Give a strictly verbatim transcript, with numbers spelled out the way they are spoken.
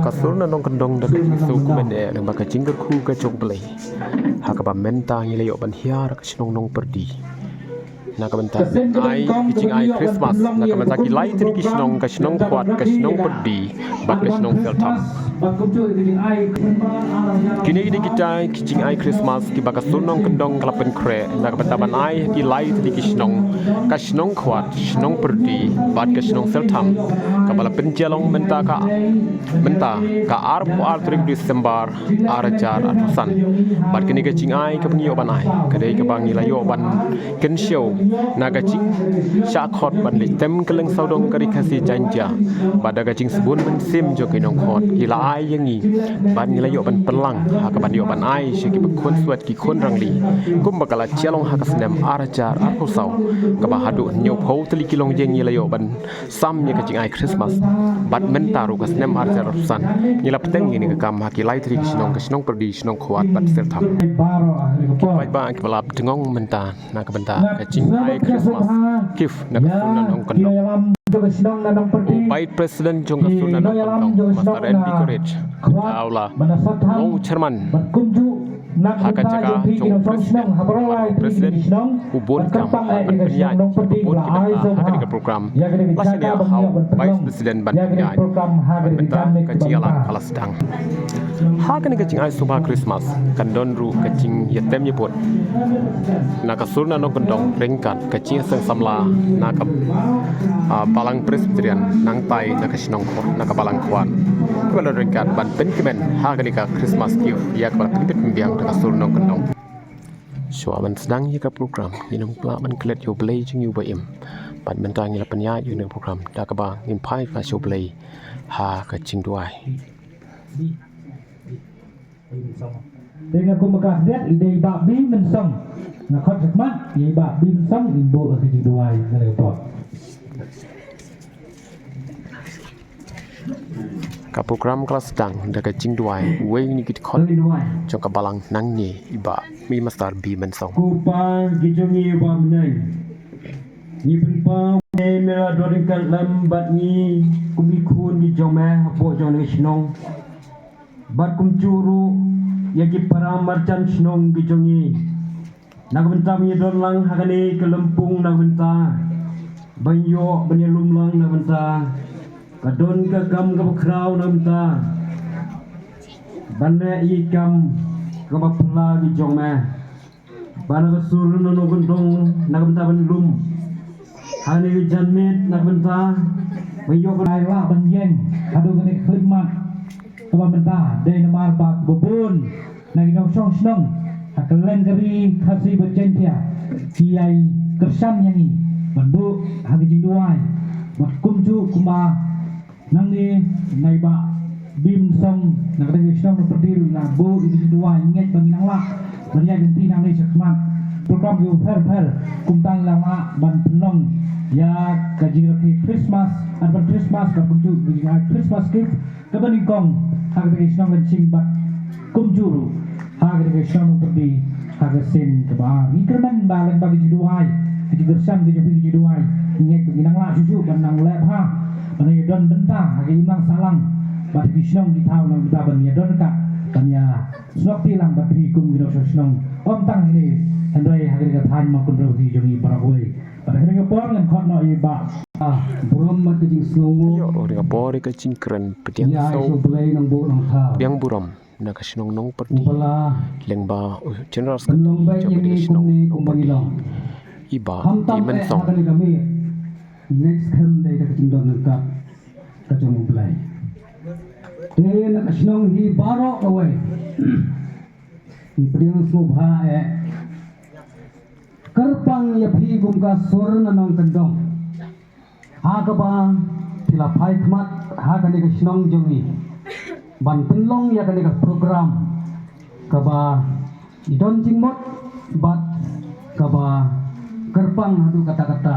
Ka sur na nongkyndong da ka jingsngewkmen eh, lyngba ka jingkyrkhu ka jong U Blei, ha kaba mynta ngi la ïoh ban hiar ka shnong Nongpyrdi na ka bynta ban ai ki jingai Christmas na ka bynta ki lai tylli ki shnong, ka shnong Khwat, ka shnong Pyrdi bad ka shnong Seltham. Kine ki dei kita ki jingai Christmas kiba ka sur nongkyndong ka la pynkhreh na ka bynta ban ai ha ki lai tylli ki shnong, ka shnong Khwat, shnong Pyrdi bad ka shnong Seltham, kaba la pynjia long mynta ka, mynta ka arphew ar tarik Disembar ar hajar arphew san. Bad kane ka jingai kaba ngi ïoh ban ai ka dei kaba ngi la ïoh ban kynshew na ka jingshah khot ban leit tem kylleng sawdong ka Ri Khasi Jaintia bad da ka jingsbun mynsiem jong ki nongkhot ki la ai ïa ngi, bad ngi la ïoh ban pynlang ha kaban ïoh ban ai sha kiba khun swet ki khun rangli, kumba ka la jia long ha ka snem ar hajar arphew saw, kaba haduh hynñiewphew tylli ki longïing ngi la ïoh ban sam ïa ka jingai Christmas. Bad mynta ruh ka snem ar hajar arphew san ngi la bteng ïa kane ka kam ha ki lai tylli ki shnong, ka shnong Pyrdi, shnong Khwat bad Seltham. Ki paidbah kiba la bteng mynta na ka bynta ka jingai Christmas gift na ka sur na nongkyndong. U Vice President jong ka sur na nongkyndong, Master N B Korit, u la long chairman ha ka jaka jong u President. Bad u President u bun kam ban pynïaid, u bun ki bynta ha kane ka program. La shaniah ha u Vice President ban pynïaid. Bad mynta ka jingïalang ka la sdang. Ha kane ka jingai sngewbha Christmas kan don ruh ka jingïatem ïabud na ka sur na nongkyndong ryngkat ka jingïaseng samla na ka, ah, Balang Presbyterian nangtai na ka shnong Khwat, na ka Balang Khwat, kaba la ryngkat ban pynkmen ha kane ka Christmas gift ïa kaba la pynbit pynbiang da ka sur nongkyndong. Shuwa ban sdang ïa ka program, ngin ym lah ban klet ïa U Blei jong ngi uba im. Bad mynta ngi la pynïaid ïa kane ka program da kaba ngin phai ka sha U Blei ha ka jingduwai. Te nga kum ka khyndiat i dei i Bah B. Mynsong. Nga khot shakhmat i Bah B. Mynsong in buh ka jingduwai na ka por. Ka program ka la sdang da ka jingduwai uwei na ki dkhot jong ka balang nangne, i Bah, i Master B. Mynsong. Ko Pa ki jong ngi uba ha bneng, ngi pynpaw ïa me, me la don ryngkat lem bad ngi kum ki khun ki jong me hapoh jong ka shnong. Bad kumjuh ruh ïa ki para marjan shnong ki jong ngi. Na ka bynta ba ngi don lang ha kane ka lympung, na ka bynta ban ïoh ban ïalum lang, na ka bynta ka don ka kam kaba khraw, na ka bynta ban leh ïa ka kam kaba phylla ki jong me. Ba na ka sur na nongkyndong na ka bynta ban lum ha kane ka janmiet, na ka bynta ban ïoh ban ai lah ban ïeng haduh kane ka khyllipmat. Kaba mynta dei namar ba bun na ki nongshong shnong ha kylleng ka Ri Khasi bad Jaiñtia ki ïai kyrshan ïa ngi ban buh ha ka jingduwai. Bad kumjuh kumba nangne na i Bah B. Mynsong na ka dei ka shnong na Pyrdi ruh la buh ïa ka jingduwai, ngeit ba ngi nang lah ban ïaid lynti nangne shakhmat. Program ki pher pher kumta ngi la lah ban pynlong ïa ka jingrakhe Christmas, Advent Christmas bad kumjuh ka jingai Christmas gift kaba nyngkong ha kata ka shnong Lynshing bad kumjuh ruh ha kata ka shnong Pyrdi ha ka sien kaba ar. Ngi kyrmen ba lyngba ka jingduwai, ka jingkyrshan ka jong phi ka jingduwai, ngi ngeit ba ngi nang lah shuh shuh ban nang leh bha, ban ïadon bynta ha ka imlang sahlang bad ki shnong ki thaw, na ka bynta ban ïadon ka, ban ïasnoh kti lang bad phi kum ki nongshong shnong. Ym tang kine, hynrei ha kane ka thaiñ Mawkynrew hi jong ngi baroh kawei. Bad ha kane ka por ngan khot noh ïa i Bah, ah, burom bad ka jingsngewnguh. Ïoh ruh ha kane ka por ïa ka jingkren pdiang sngewbha, pdiang burom na ka shnong Nongpyrdi lyngba u General Secretary jong ka shnong Nongpyrdi, i Bah B. Mynsong. Next time dei da ka jingdon ryngkat ka jong U Blei. Te na ka shnong hi baroh kawei, ngi pdiang sngewbha eh, kyrpang ïa phi kum ka sur na nongkyndong, ha kaba phi la phai khmat ha kane ka shnong jong ngi ban pynlong ïa kane ka program kaba i don jingmut bad kaba kyrpang haduh katta katta.